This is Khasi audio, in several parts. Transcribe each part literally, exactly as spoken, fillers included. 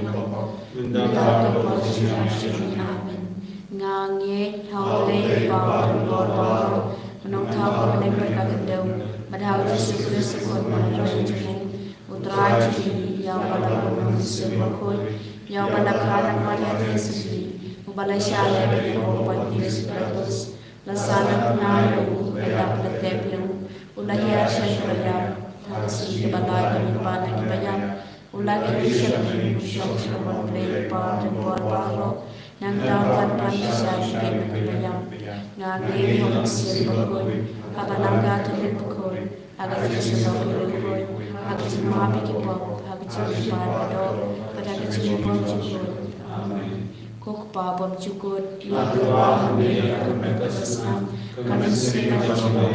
jingpang. Mynta bad ha ka por jong ngi. Amen. Nga ngeit ha U Blei Kpa Uba Don bor baroh, U Nongthaw Kynrad bad ka Kyndew, bad ha U Jisu Khrist U Khun ba la rai jong U Trai jong ngi, ïa uba la bun na U Mynsiem Bakhuid, ïa uba la kha na ka Maria Theisotti, uba la shah leh bad ïakob bad Pontius Pilatus, la sah na bnai, u la ïap, la tep ïa u, u la hiar sha ki baïap, ha ka sngi kaba lai u la pan na ki baïap, u la kiew sha miet, u shong sha ka mon U Blei Kpa Uba Don bor baroh, nangta un wan ban pynshai ïa ki baïap. Nga ngeit ha U Mynsiem Bakhuid, ha ka Balang Katholik Bakhuid, ha ka jingsylloh ki riewkhuid, ha ka jingmap ïa ki pop, ha ka jingim baroh, bad ha ka jingim bymjukut. Amen. Ko Kpa bymjukut, nga tyrwa ha me ïa ka met ka snam, ka mynsiem bad ka jingim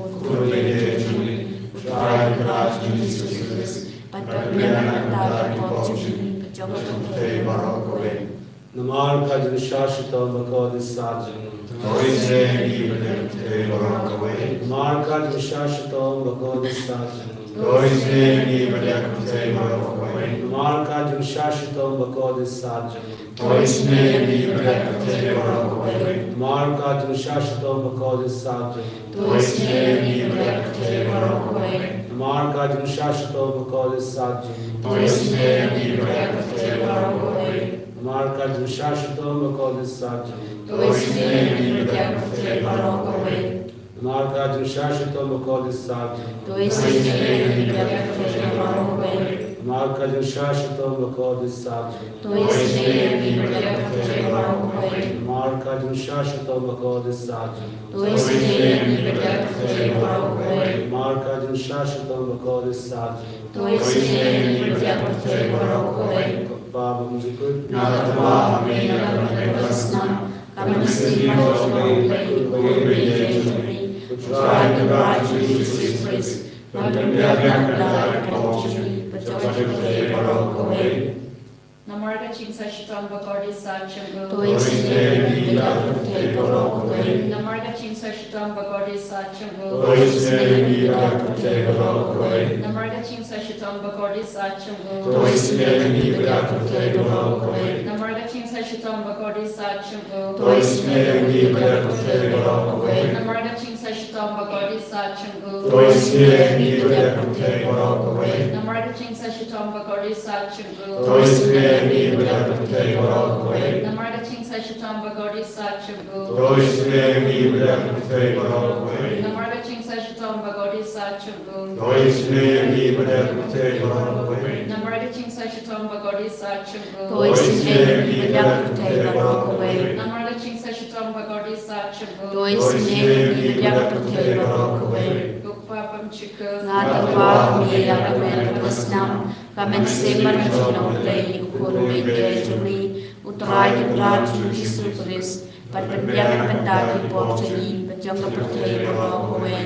U Khun U Blei jong ngi, U Trai U Kpa jong ngi Jisu Khrist, ban pynbiang ïa ka bynta ki pop jong ngi bad jong ka pyrthei baroh kawei. Namar ka jingshah shitom bakhuid sat jong U. To isynei ïa ngi bad ïa ka pyrthei baroh kawei. Namar ka jingshah shitom bakhuid sat jong U. To isynei ïa ngi bad ïa ka pyrthei baroh kawei. Namar ka jingshah shitom bakhuid sat jong U. To isynei ïa ngi bad ïa ka pyrthei baroh kawei. Namar ka jingshah shitom bakhuid sat jong U. To isynei ïa ngi bad ïa ka pyrthei baroh kawei. Namar ka jingshah shitom bakhuid sat jong U. To isynei ïa ngi bad ïa ka pyrthei baroh kawei. Namar ka jingshah shitom bakhuid sat jong U. To isynei ïa ngi bad ïa ka pyrthei baroh kawei. Namar ka jingshah shitom bakhuid sat jong U. To isynei ïa ngi bad ïa ka pyrthei baroh kawei. Namar ka jingshah shitom bakhuid sat jong U. To isynei ïa ngi bad ïa ka pyrthei baroh kawei. Namar ka jingshah shitom bakhuid sat jong U. To isynei ïa ngi bad ïa ka pyrthei baroh kawei. Namar ka jingshah shitom bakhuid sat jong U. To isynei ïa ngi bad ïa ka pyrthei baroh kawei. Ko Kpa bymjukut, nga tyrwa ha me ïa ka met ka snam, ka mynsiem bad ka jingim U Blei U Khun U Blei jong ngi, U Trai U Kpa jong ngi Jisu Khrist, ban pynbiang ïa ka bynta ki pop jong ngi bad jong ka pyrthei baroh kawei. Namar ka jingsah shitom ba kordit sah jong u. To isynei ïa ngi bad ïa ka pyrthei baroh kawei. Namar ka jingsah shitom ba kordit sah jong u. To isynei ïa ngi bad ïa ka pyrthei baroh kawei. Namar ka jingsah shitom ba kordit sah jong u. To isynei ïa ngi bad ïa ka pyrthei baroh kawei. Namar ka jingsah shitom ba kordit sah jong u. To isynei ïa ngi bad ïa ka pyrthei baroh kawei. Namar ka jingsah shitom ba kordit sah jong u. To isynei ïa ngi bad ïa ka pyrthei baroh kawei. Namar ka jingsah shitom ba kordit sah jong u. To isynei ïa ngi bad ïa ka pyrthei baroh kawei. Namar ka jingsah shitom ba kordit sah jong u. To isynei ïa ngi bad ïa ka pyrthei baroh kawei. Namar ka jingsah shitom ba kordit sah jong u. To isynei ïa ngi bad ïa ka pyrthei baroh kawei. Namar ka jingsah shitom ba kordit sah jong u. To isynei ïa ngi bad ïa ka pyrthei baroh kawei. Namar ka jingsah shitom ba kordit sah jong u. To isynei ïa ngi bad ïa ka pyrthei baroh kawei. Ko Kpa bymjukut. Nga tyrwa ha me ïa ka met bad ka snam, ka mynsiem bad ka jinglong Blei, U Khun Baieit jong ngi, U Trai Kynrad jong ngi Jisu Khrist, ban pynbiang na ka bynta ki pop jong ngi bad jong ka pyrthei baroh kawei.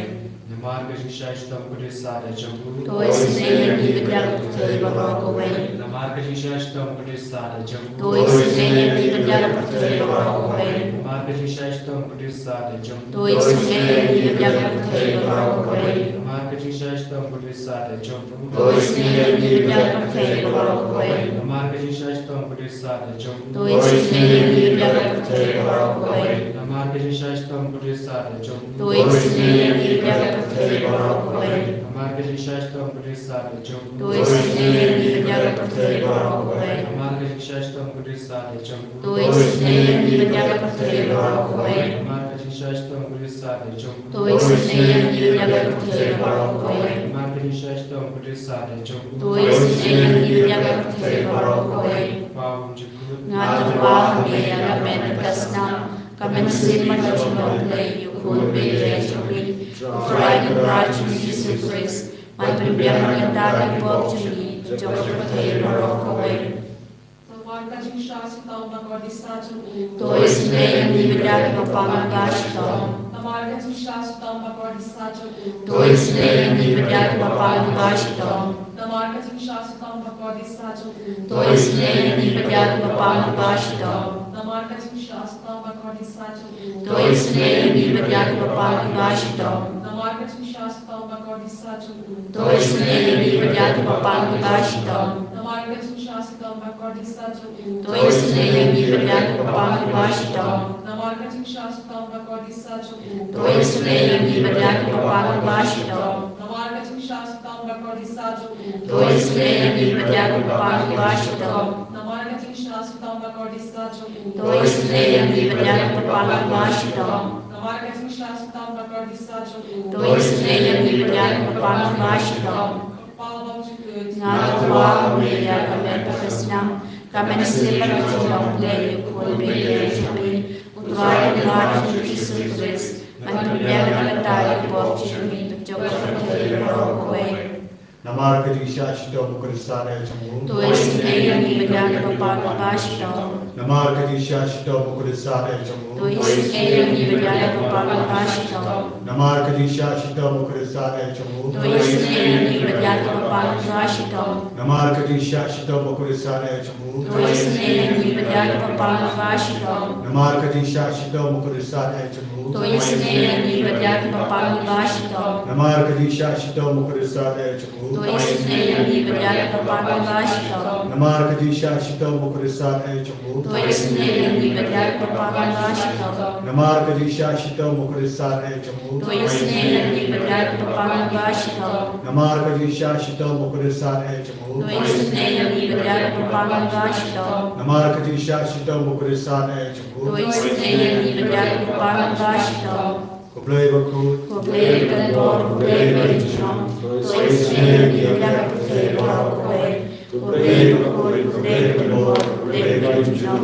Namar ka jingsah shitom ba kordit sah jong u. To isynei ïa ngi bad ïa ka pyrthei baroh kawei. Namar ka jingsah shitom ba kordit sah jong u. To isynei ïa ngi bad ïa ka pyrthei baroh kawei. Namar ka jingsah shitom ba kordit sah jong u. To isynei ïa ngi bad ïa ka pyrthei baroh kawei. Namar ka jingsah shitom ba kordit sah jong u. To isynei ïa ngi bad ïa ka pyrthei baroh kawei. Namar ka jingsah shitom ba kordit sah jong u. To isynei ïa ngi bad ïa ka pyrthei baroh kawei. Namar ka jingsah shitom ba kordit sah jong u. To isynei ïa ngi bad ïa ka pyrthei baroh kawei. Namar ka jingsah shitom ba kordit sah jong u. To isynei ïa ngi bad ïa ka pyrthei baroh kawei. Namar ka jingsah shitom ba kordit sah jong u. To isynei ïa ngi bad ïa ka pyrthei baroh kawei. Namar ka jingsah shitom ba kordit sah jong u. To isynei ïa ngi bad ïa ka pyrthei baroh kawei. Namar ka jingsah shitom ba kordit sah jong u. To isynei ïa ngi bad ïa ka pyrthei baroh kawei. Kpa bymjukut. Nga tyrwa ha me ïa ka met bad ka snam, ka mynsiem bad ka jinglong Blei, U Khun Baieit jong ngi, U Trai Kynrad jong ngi Jisu Khrist, ban pynbiang na ka bynta ki pop jong ngi bad jong ka pyrthei baroh kawei. Namar ka jingsah shitom ba kordit sah jong u. To isynei ïa ngi bad ïa kiba pang kiba shitom. Namar ka jingsah shitom ba kordit sah jong u. To isynei ïa ngi bad ïa kiba pang kiba shitom. Namar ka jingsah shitom ba kordit sah jong u. To isynei ïa ngi bad ïa kiba pang kiba shitom. Namar ka jingsah shitom ba kordit sah jong u. To isynei ïa ngi bad ïa kiba pang kiba shitom. Namar ka jingsah shitom ba kordit sah jong u. To isynei ïa ngi bad ïa kiba pang kiba shitom. Namar ka jingsah shitom ba kordit sah jong u. To isynei ïa ngi bad ïa kiba pang kiba shitom. Namar ka jingsah shitom ba kordit sah jong u. To isynei ïa ngi bad ïa kiba pang kiba shitom. Namar ka jingsah shitom ba kordit sah jong u. To isynei ïa ngi bad ïa kiba pang kiba shitom. Namar ka jingsah shitom ba kordit sah jong u. To isynei ïa ngi bad ïa kiba pang kiba shitom. Namar ka jingsah shitom ba kordit sah jong u. To isynei ïa ngi bad ïa kiba pang kiba shitom. Kpa bymjukut. Nga tyrwa ha me ïa ka met bad ka snam, ka mynsiem bad ka jinglong Blei, U Khun Baieit jong ngi, U Trai Kynrad jong ngi Jisu Khrist, ban pynbiang na ka bynta ki pop jong ngi bad jong ka pyrthei baroh kawei. Namar ka jingsah shitom ba kordit sah jong u. To isynei ïa ngi bad ïa kiba pang kiba shitom. Namar ka jingsah shitom ba kordit sah jong u. To isynei ïa ngi bad ïa kiba pang kiba shitom. Namar ka jingsah shitom ba kordit sah jong u. To isynei ïa ngi bad ïa kiba pang kiba shitom. Namar ka jingsah shitom ba kordit sah jong u. To isynei ïa ngi bad ïa kiba pang kiba shitom. Namar ka jingsah shitom ba kordit sah jong u. To isynei ïa ngi bad ïa kiba pang kiba shitom. Namar ka jingsah shitom ba kordit sah jong u. To isynei ïa ngi bad ïa kiba pang kiba shitom. Namar ka jingsah shitom ba kordit sah jong u. To isynei ïa ngi bad ïa kiba pang kiba shitom. Namar ka jingsah shitom ba kordit sah jong u. To isynei ïa ngi bad ïa kiba pang kiba shitom. Namar ka jingsah shitom ba kordit sah jong u. To isynei ïa ngi bad ïa kiba pang kiba shitom. Namar ka jingsah shitom ba kordit sah jong u. To isynei ïa ngi bad ïa kiba pang kiba shitom. Ko Blei bakhuid. Ko Blei bakhuid, ko Blei bajunom. To isynei ïa ngi bad ïa ka pyrthei baroh kawei. Ko Blei bakhuid, ko Blei bakhuid, ko Blei bajunom.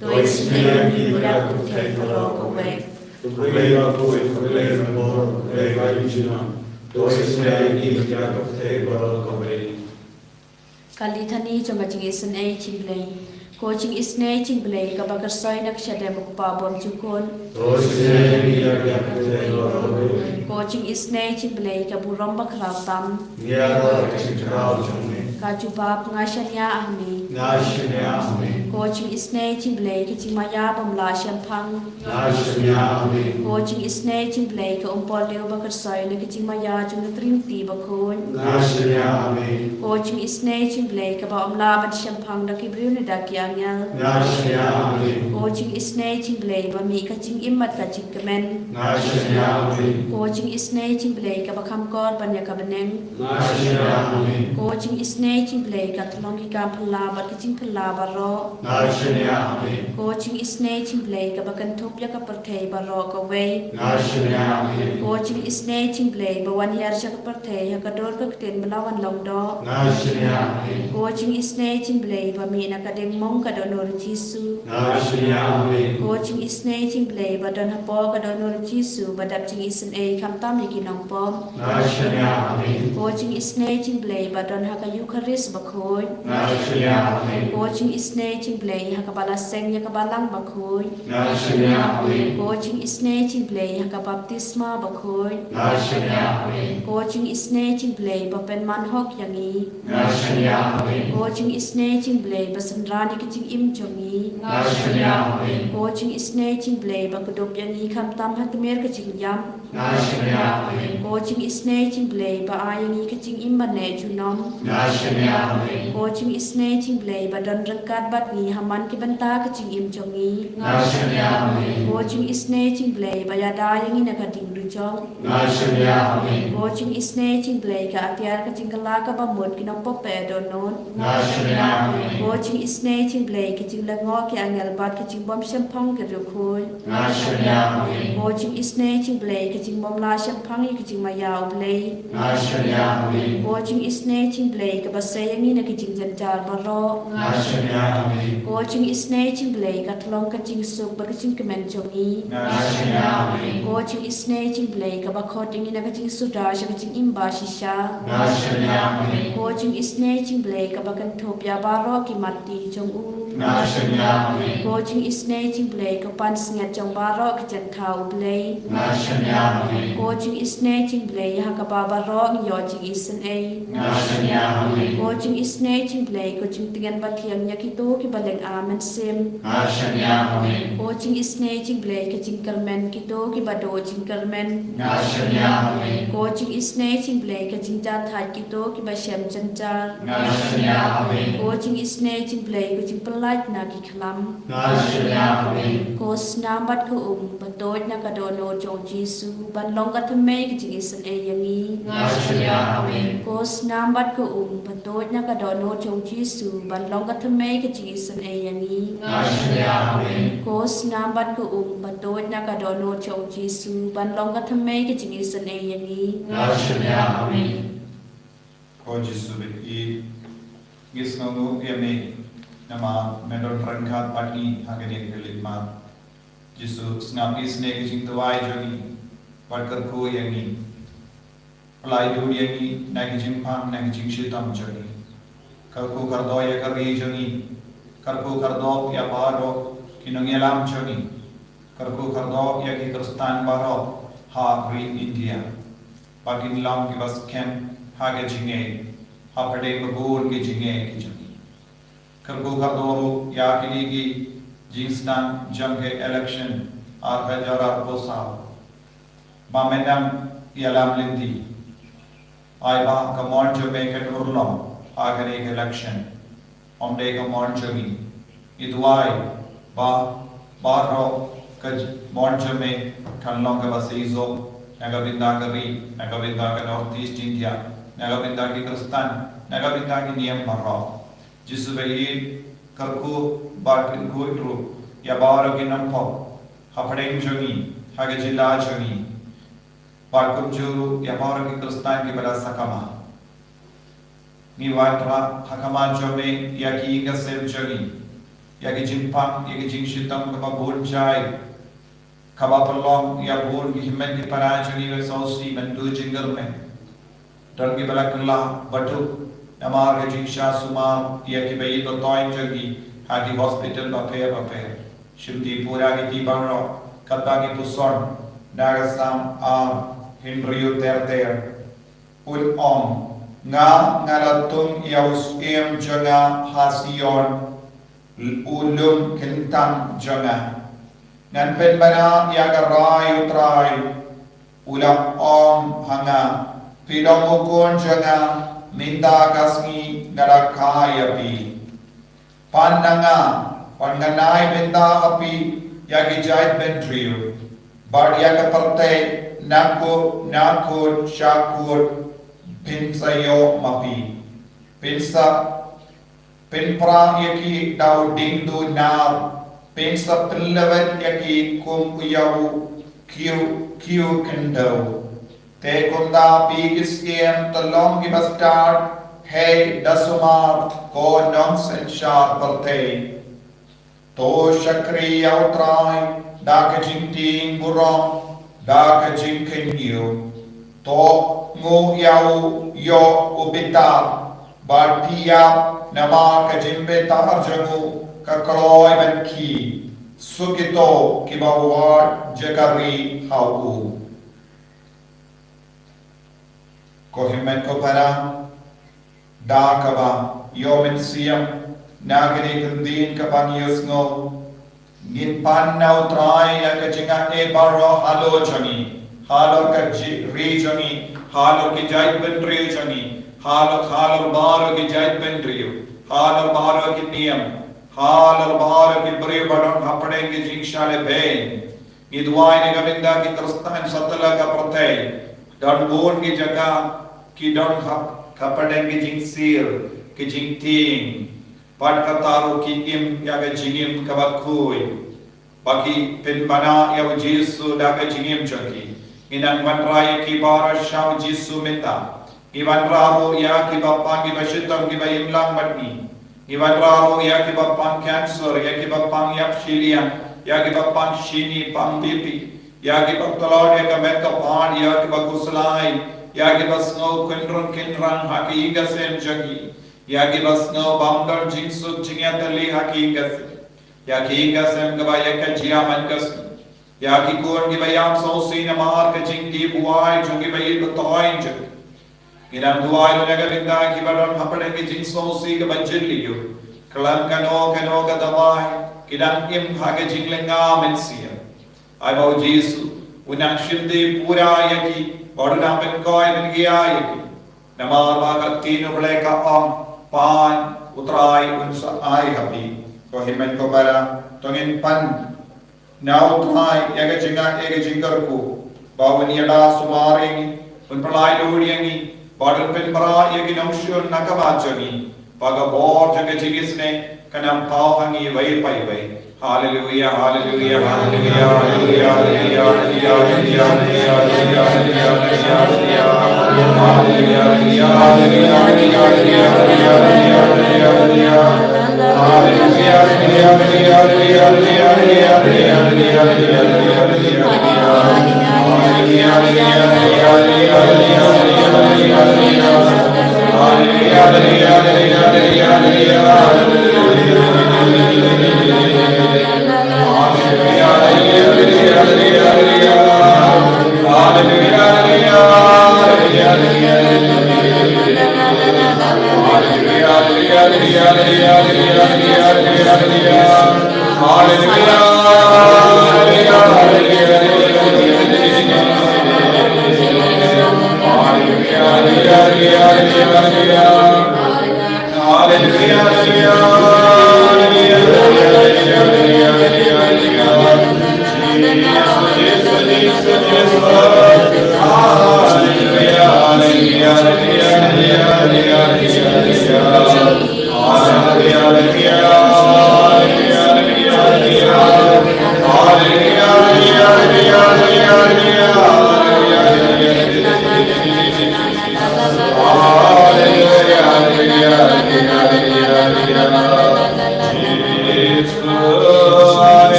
To isynei ïa ngi bad ïa ka pyrthei baroh kawei. Ko Blei bakhuid, ko Blei bakhuid, ko Blei bajunom. To isynei ïa ngi bad ïa ka pyrthei baroh kawei. Ka Lithani jong ka jingisynei jong U Blei. Ko jingisynei jong U Blei kaba kyrsoi na ka shadem U Kpa bymjukut. To isynei ïa ngi bad ïa ka pyrthei baroh kawei. Ko jingisynei jong U Blei ka burom bakhraw tam. Ïa ka jingkhraw jong me. Ka jubab, nga shaniah ha me. Nga shaniah ha me. Ko jingisynei jong U Blei, ka jingmaïa bym lah shemphang. Nga shaniah ha me. Ko jingisynei jong U Blei, ka umpohliew bakhuid na ka jingmaïa jong ka Trinity bakhuid. Nga shaniah ha me. Ko jingisynei jong U Blei, kaba ym lah ban shemphang da ki briew ne da ki angel. Nga shaniah ha me. Ko jingisynei jong U Blei, ba mih ka jingim bad ka jingkmen. Nga shaniah ha me. Ko jingisynei jong U Blei, kaba kham kor ban ïa ka bneng. Nga shaniah ha me. Ko jingisynei jong U Blei, ka tyllong ki kam phylla bad ki jingphylla baroh. Nga shaniah ha me. Ko jingisynei jong U Blei, kaba kynthup ïa ka pyrthei baroh kawei. Nga shaniah ha me. Ko jingisynei jong U Blei, ba wan hiar sha ka pyrthei ha ka dur ka ktien ba la wan long doh. Nga shaniah ha me. Ko jingisynei jong U Blei, ba mih na ka diengmong ka Dohnud Jisu. Nga shaniah ha me. Ko jingisynei jong U Blei, ba don hapoh ka Dohnud Jisu, ba dap jingisynei khamtam ïa ki nongpop. Nga shaniah ha me. Ko jingisynei jong U Blei, ba don ha ka Eukharist bakhuid. Nga shaniah ha me. Ko jingisynei jong U Blei, ha kaba la seng ïa ka balang bakhuid. Nga shaniah ha me. Ko jingisynei jong U Blei, ha ka baptisma bakhuid. Nga shaniah ha me. Ko jingisynei jong U Blei, ba pynman hok ïa ngi. Nga shaniah ha me. Ko jingisynei jong U Blei, ba synran ïa ka jingim jong ngi. Nga shaniah ha me. Ko jingisynei jong U Blei, ba kdup ïa ngi khamtam ha tmier ka jingïap. Nga shaniah ha me. Ko jingisynei jong U Blei, ba ai ïa ngi ka jingim ban neh junom. Nga shaniah ha me. Ko jingisynei jong U Blei, ba don ryngkat bad ngi ha man ki bynta ka jingim jong ngi. Nga shaniah ha me. Ko jingisynei jong U Blei, ba ïada ïa ngi na ka diengdujok. Nga shaniah ha me. Ko jingisynei jong U Blei, ka atiar ka jingkylla kaba mut ki nongpop ba dohnud. Nga shaniah ha me. Ko jingisynei jong U Blei, ka jinglyngngoh ki angel bad ka jingbymshemphang ki riewkhuid. Nga shaniah ha me. Ko jingisynei jong U Blei, ka jingbymlah shemphang ïa ka jingmaïa U Blei. Nga shaniah ha me. Ko jingisynei jong U Blei, kaba sei ïa ngi na ki jingjynjar baroh. Nga shaniah ha me. Ko jingisynei jong U Blei, ka tyllong ka jingsuk bad ka jingkmen jong ngi. Nga shaniah ha me. Ko jingisynei jong U Blei, kaba khot ïa ngi na ka jingsuda sha ka jingim bashisha. Nga shaniah ha me. Ko jingisynei jong U Blei, kaba kynthup ïa baroh ki matti jong u. Nga shaniah ha me. Ko jingisynei jong U Blei, ka pansngiat jong baroh ki jingthaw U Blei. Nga shaniah ha me. Ko jingisynei jong U Blei, ha kaba baroh ngi ïoh jingisynei. Nga shaniah ha me. Ko jingisynei jong U Blei, ko jingtngen bathiang ïa kito kiba lynga mynsiem. Nga shaniah ha me. Ko jingisynei jong U Blei, ka jingkyrmen kito kiba duh jingkyrmen. Nga shaniah ha me. Ko jingisynei jong U Blei, ka jingjahthait kito kiba shem jynjar. Nga shaniah ha me. Ko jingisynei jong U Blei, ko jingpyllait na ki khlam. Nga shaniah ha me. Ko snam bad ka um, ba tuid na ka dohnud jong U Jisu, ban long ka thymmei ka jingisynei ïa ngi. Nga shaniah ha me. Ko snam bad ka um, ba tuid na ka dohnud jong U Jisu, ban long ka thymmei ka jingisynei ïa ngi. Nga shaniah ha me. Ko snam bad ka um, ba tuid na ka dohnud jong U Jisu, ban long ka thymmei ka jingisynei ïa ngi. Nga shaniah ha me. Ko Jisu ba ïeit, ngi sngewnguh ïa me, namar me don ryngkat bad ngi ha kane ka khyllipmat. Jisu, sngap isynei ka jingduwai jong ngi, bad kyrkhu ïa ngi. Pynlait dur ïa ngi na ki jingpang, na ki jingshitom jong ngi. Kyrkhu kyrdoh ïa ka ri jong ngi. Kyrkhu kyrdoh ïa baroh ki nongïalam jong ngi. Kyrkhu kyrdoh ïa ki Khristan baroh ha ri India, ba kin long kiba skhem ha ka jingngeit, hapdeng ba bun ki jingngeit ki jong ngi. Kyrkhu kyrdoh ruh ïa kine ki jingsdang jong ka election ar hajar arphew saw, ba me dang ïalam lynti. Ai ba ka mon jong me kan urlong ha kane ka election. Ym dei ka mon jong ngi. Ngi duwai ba baroh ka j-, mon jong me kan long kaba seisoh, na ka bynta ka ri, na ka bynta ka North East India, na ka bynta ki Khristan, na ka bynta ki niam baroh. Jisu ba ïeit, kyrkhu bad pynkhuid ruh ïa baroh ki nongpop hapdeng jong ngi, ha ka jylla jong ngi. Bad kumjuh ruh ïa baroh ki Khristan kiba la sakma. Ngi wanrah ha khmat jong me ïa ki ïing ki sem jong ngi, ïa ki jingpang, ïa ki jingshitom kaba bun jai, kaba pynlong ïa bun ki hynmen ki para jong ngi ba sngewsih ban duh jingkyrmen. Don kiba la kylla ba duk namar ka jingshah sumar ïa kiba ïeit ba thoiñ jong ngi ha ki hospital bapher bapher. Shim ti pura ki ti baroh, katba ki puson na ka sam ar hynriew ter ter. Ul ong, Nga, nga la tung ïa u syiem jong nga ha Sion, u lum kyntang jong nga. Ngan pynbna ïa ka rai u Trai, u la ong ha nga. Phi long u khun jong nga, mynta ka sngi nga la kha ïa phi. Pan na nga, pan ngan ai mynta ha phi ïa ki jaitbynriew, bad ïa ka pyrthei, na kut na kut sha kut phin sa ïoh ma phi. Phin sa pynpra ïa ki da u dieng dunar, phin sa pynlwet ïa ki kum ïa u kiew, kiew khyndew. Te kumta phi ki syiem, to long kiba stad, hei da sumar, ko nongsynshar pyrthei. To shakri ïa u Trai da ka jingtieng burom, da ka jingkynñiew. To nguh ïa u ïoh u bitar, bad phi ïap namar ka jingbitar jong u ka kloi ban khie. Suk ito kiba wad jaka ri ha u. Ko hynmen ko para, da kaba ïoh mynsiem na kane ka ktien kaba ngi ïohsngew, ngin pan na u Trai ïa ka jingaiei baroh halor jong ngi, halor ka ji-, ri jong ngi, halor ki jaitbynriew jong ngi, halor, halor baroh ki jaitbynriew, halor baroh ki niam, halor baroh ki briew ba don hapdeng ki jingshah lehbeiñ. Ngi duwai na ka bynta ki Khristan satlak ka pyrthei. Don bun ki jaka ki don hap-, hapdeng ki jingsir, ki jingtieng. Bad kata ruh ki im ïa ka jingim kaba khuid. Ba ki pynbna ïa u Jisu da ka jingim jong ki. Ngi nang wanrah ïa ki baroh sha u Jisu mynta. Ngi wanrah ruh ïa kiba pang, kiba shitom, kiba imlang bad ngi. Ngi wanrah ruh ïa kiba pang cancer, ïa kiba pang ïap shiliang, ïa kiba pang shini, pang B P, ïa kiba tlot ïa ka met ka phad, ïa kiba khuslai, ïa kiba sngew khynrang khynrang ha ki ïing ki sem jong ki, ïa kiba sngew bym don jingsuk jingïatylli ha ki ïing ki sem, ïa ki ïing ki sem kiba ïa ka jia man ka sngi. Ïa ki khun kiba ïam sngewsih namar ka jingtip wai jong kiba ïeit ba toiñ jong ki. Ngi dang duwai ruh na ka bynta kiba don hapdeng ka jingsngewsih kaba jylliew. Khlem kano kano ka dawai, ki dang im ha ka jinglynga mynsiem. Ai ba u Jisu un nang shim dei pura ïa ki, bad un nang pynkhiah pynkhiah ïa ki. Namar ba ka ktien U Blei ka ong, pan, u Trai un sa ai ha phi. Ko hynmen ko para, to ngin pan na u Trai ïa ka jingaiei, ïa ka jingkyrkhu, ba un ïada sumar ïa ngi, un pynlait lut ïa ngi, bad un pynbra ïa ki nongshun na ka mat jong ngi, ba ka bor jong ka jingisynei kan nang paw ha ngi iwei pa iwei. Haleluia, haleluia, haleluia, haleluia, haleluia.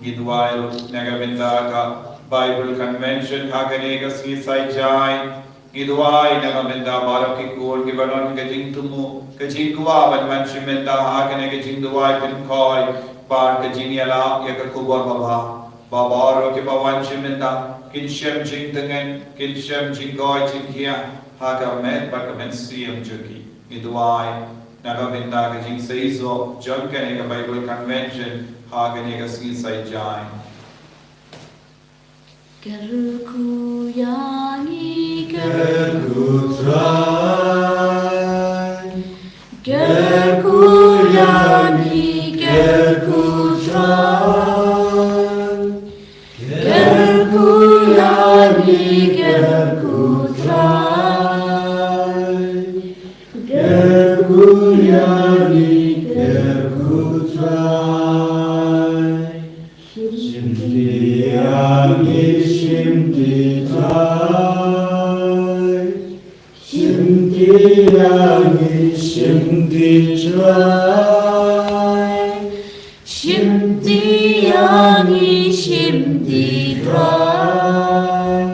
Ngi duwai ruh na ka bynta ka Bible Convention ha kane ka sngi Saitjaiñ. Ngi duwai na ka bynta baroh ki khun kiba don ka jingthmu, ka jingkwah ban wan shim bynta ha kane ka jingduwai pynkhoi bad ka jingïalap ïa ka khubor babha. Ba baroh kiba wan shim bynta kin shem jingtngen, kin shem jingkoit jingkhiah ha ka met bad ka mynsiem jong ki. Ngi duwai na ka bynta ka jingseisoh jong kane ka Bible Convention ha kane ka sngi Saitjaiñ. Kyrkhu ïa ngi, kyrkhu Trai. Kyrkhu ïa ngi, kyrkhu Trai. Kyrkhu ïa ngi, kyrkhu Trai. Kyrkhu ïa ngi, kyrkhu Trai. Shimti ïa ngi, shimti Trai. Shimti ïa ngi, shimti Trai. Shimti ïa ngi, shimti Trai.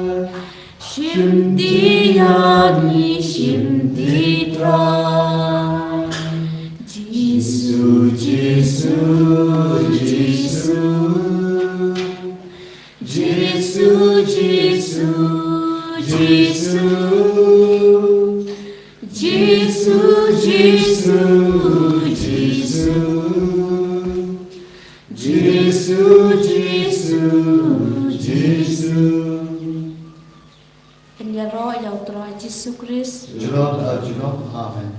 Shimti ïa ngi, shimti Trai. Jisu, Jisu, Jisu. Jisu, Jisu, Jisu. Jisu, Jisu, Jisu. Jisu, Jisu, Jisu. Yn ïaroh ïa U Trai Jisu Khrist. Jrong ha jrong. Amen.